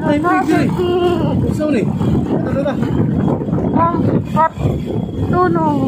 Ay, pig. Usaw ni. Ano na? Tunong.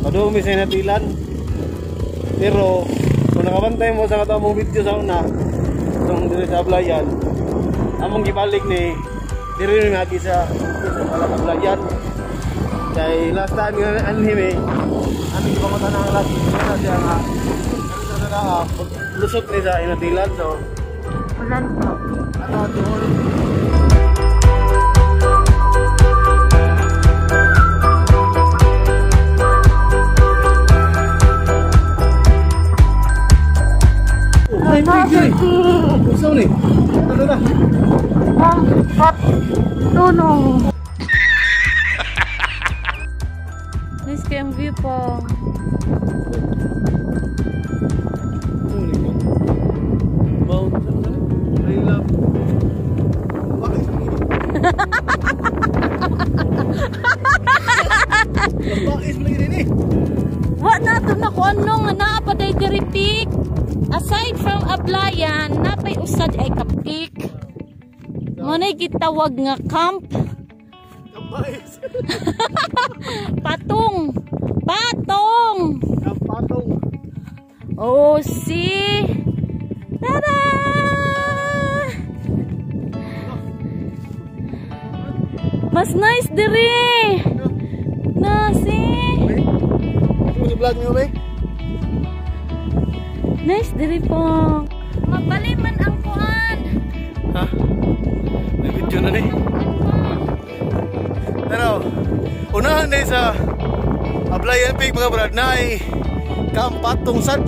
Padung mi sa Natilan. Pero kung nakabantay mo sa katong video sa una, itong diri sa Ablayan, among gibalik ni diri ni agi sa Ablayan. Kay last time nga anhi mi, aming gipangutan ang lagi na siya nga ano sa lusot ni sa Inatilan, so ulan po. Ano doon? Ay, pig. Usaw ni. Ano na? Tunong. Nice kayong view po. I love. Bakit mo lagi ni? Wa na to na ko ano nga naa pa day diri peak. Aside from Ablayan, napay usad ay ka peak. Mo nay gitawag nga camp. Kampais. Patong. Patong. Camp Patong. Oh, see. Tada! Mas nice diri. Na see. Ito sa vlog niyo ba? Nice diri po. Mabali man ang kuan. Ha? May video na ni. Pero unahan na sa Ablayan Peak mga brad na ay Camp Patong sad.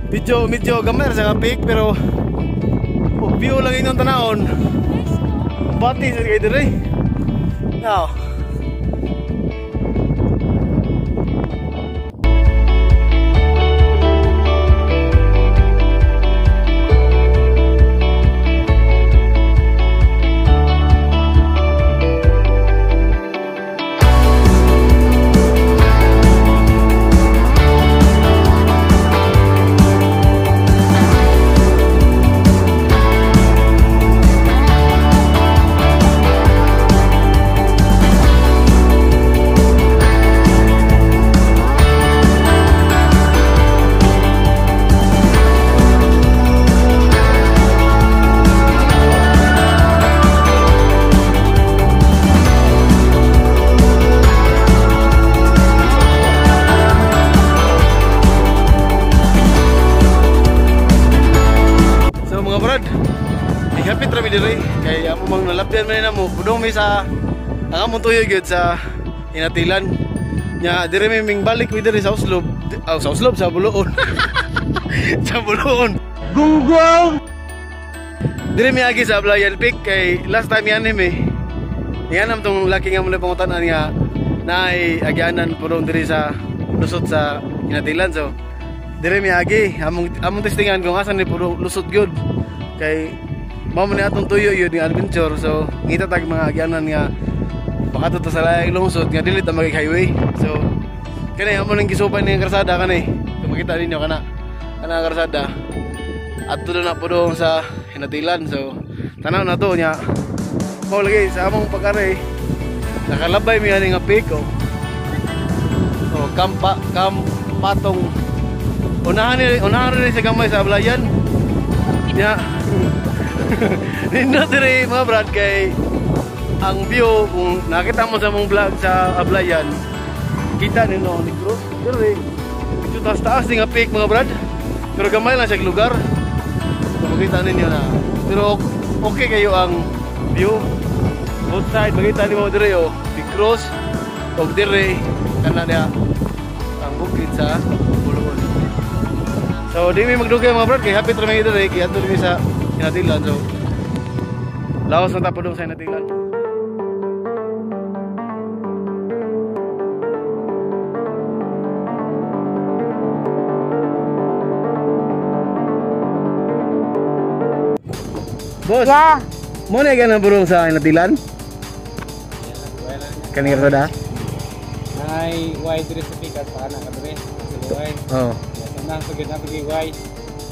Medyo medyo gamay sa peak pero view lang inyong tanawon. Bati sa kay diri. Now, kay amo mang nalabyan man namo pudong mi sa ang among tuyo gyud sa Inatilan. Nya diri mi ming balik mi diri sa Oslob, oh, sa Oslob sa Buluon. Sa Buluon. Gunggong. Diri mi agi sa Ablayan Peak kay last time yan mi. Yan am tong laki nga mo pangutan-an nga naay agyanan pudong diri sa lusot sa Inatilan. So diri mi agi among among testingan kung asa ni pudong lusot gyud kay mao man ni atong tuyo yun nga adventure, so ngita tag mga agyanan nga baka to sa laing lungsod nga dili ta magig highway. So kani amo nang gisupay ning karsada kani, kung makita ninyo kana kana karsada adto na po doon sa Hinatilan. So tanaw na to nya mao lagi sa among pag-ari nakalabay mi ani nga peak oh. Oh, Camp Patong. Unahan ni sa gamay sa Ablayan. Nya nindot diri mga brad kay Ang view, kung nakita mo sa mong vlog sa Ablayan, kita nino ang Negros. Dire, medyo taas-taas din nga peak mga brad. Pero gamay lang siya lugar. So, makita ninyo na. Pero okay kayo ang view. Both side, makita nimo dire oh, Negros og dire kana niya ang bukid sa Buluon. So di mi magdugay mga brad kay happy ra mi dire kay adto mi sa Inatilan. So laos na ta padung sa Inatilan. Boss, Yeah. mo na ganang burong sa Inatilan? Kani ka da? Nay, why diri sa pikas pa na kadre? Sa luway. Oo. Sa nang pagid na pagid why.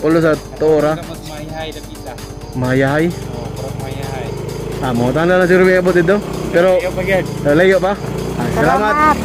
Ulo sa tuora. Mas mahihay dapita. Mayahay. Oh, pero mahihay. Ah, mo tanda na siguro may abot dito. Pero Iyo pagid. layo pa. Ah, salamat.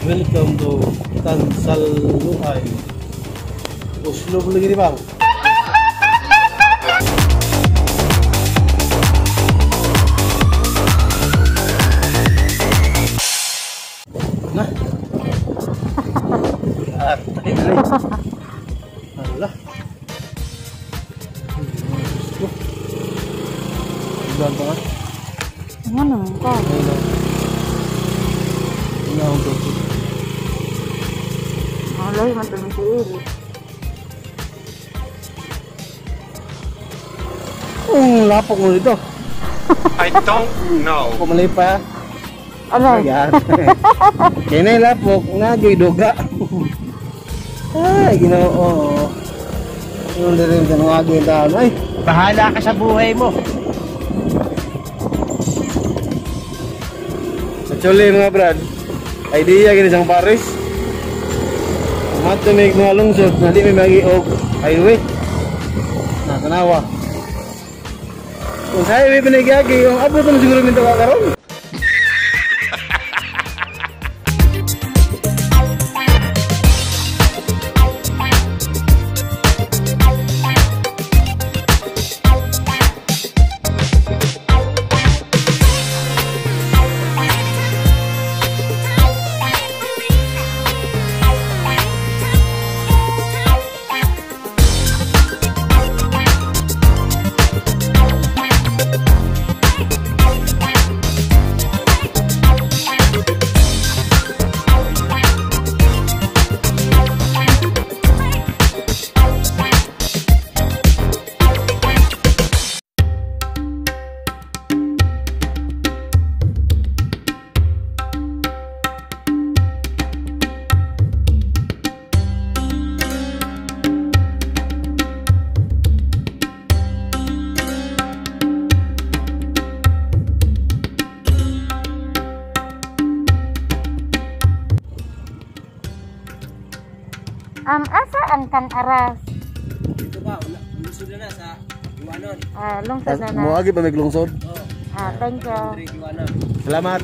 Welcome to Tansaluhay. Oslo lagi di bang. Nah. Alah. Ulan pa nga. Ano ko? Una akong tubig. Alay, matulog. Ang lapok mo dito. I don't know. Kumalay pa. Ano? Ayan. Kaya na yung lapok, nagyoy duga. Ay, ginoo. Yung dirim ka nung agoy yung taon. Ay, bahala ka sa buhay mo. Actually mga brad, idea gini sang Paris. Mato may mga lungsod na di may magi og highway. Na tanawa. Kung sa highway pinagyagi, yung abot mo siguro minto ka karon. Asa ang kan-aras? Dito ba? Lungsod na sa Iwanon. Ah, lungsod na na. Moagi pa may lungsod. Oh. Ah, thank you. Salamat.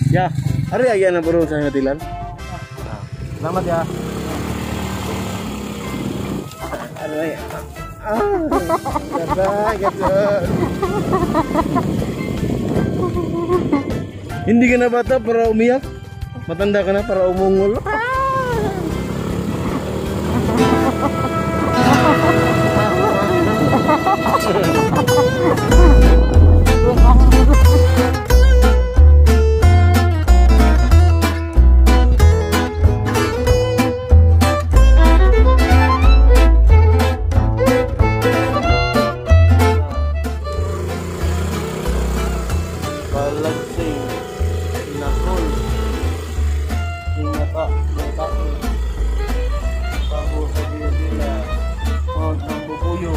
Ya, ari aya na bro sa Ginatilan. Salamat ya. Ano ya? Ah, ganda, ganda. Hindi ka na bata para umiyak. Matanda ka na para umungol. Balagsing, Nakol, Ingata, Ingata, Bago sa Ginatila, Mount Ambubuyo,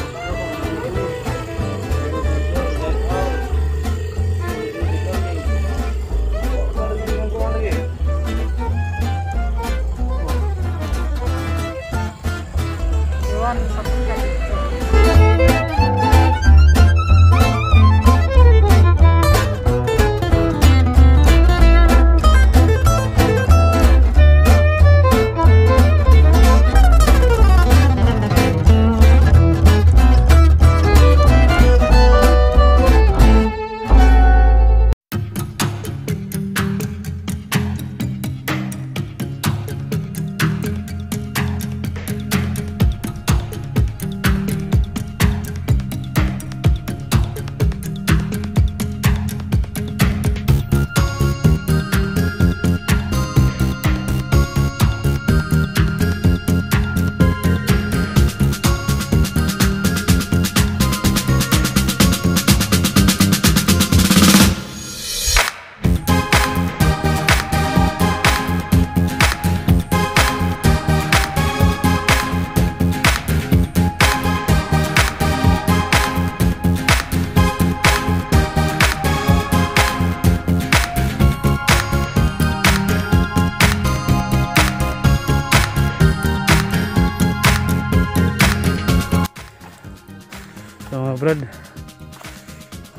So mga brad,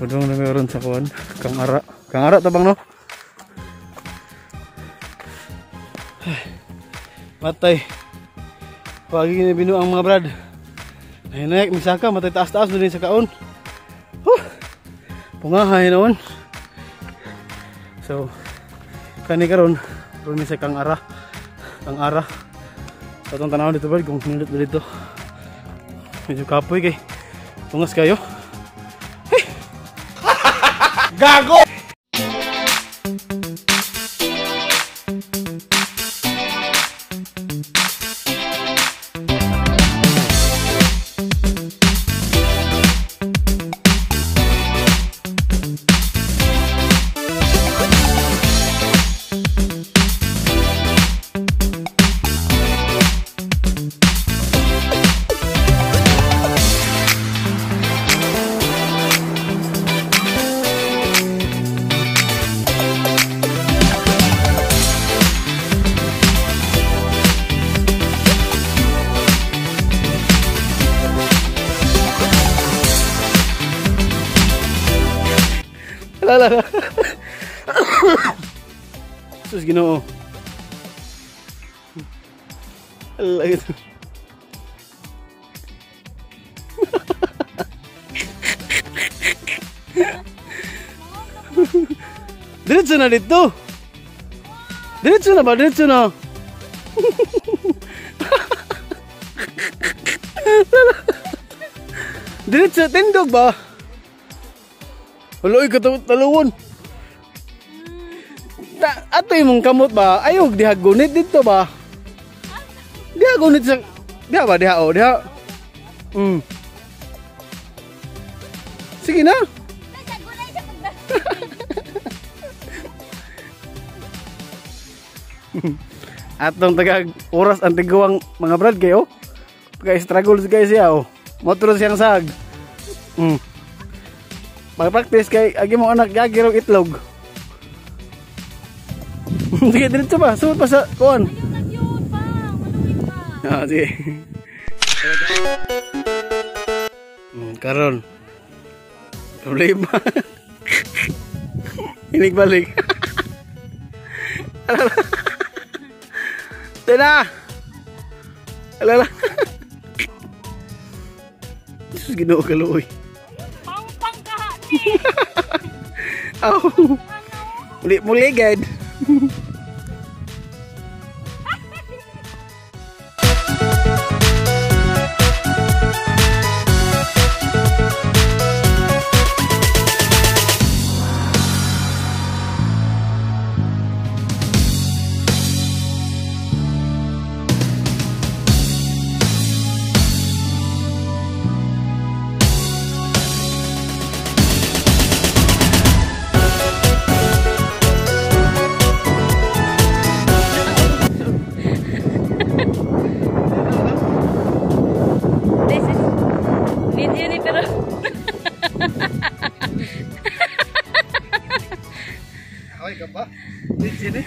padung na meron sa kuwan, Kang Ara. Kang Ara tabang no? Matay. Pagi ni binuang mga brad. Nahinayag misaka, matay taas-taas na din sa kaon. Huh! Pungahay naon. So, kani karon, ron mi sa Kang Ara. Kang Ara. Sa atong tanawon dito brad, kung nindot ba dito. Medyo kapoy kay. Tungas kayo. Hey! Gago! Lala. Sus Ginoo. Ala ito. Diretso na dito. Diretso na ba? Diretso na. Diretso tindog ba? Wala ka taluwon. Ato imong kamot ba? Ayaw diha gunit dito ba? Diha gunit sa diha ba diha o diha. Sige na. Atong tagag oras ang tiguang mga brad kayo. Kay struggle guys siya oh. Motor siyang sag. Pag-practice kay agi mo anak gagi rong itlog. Sige diretso ba? Sumod pa sa kuan. Ayaw na yun pa, maluwid pa. Ah, sige. Karon. Problema. Inigbalik. Alala. Tena. Alala. Sus, Ginoo kaluoy. Pangpang kaha ni. Aw. Muli muli gad. This is video ni pero Ay ka ba? Sini.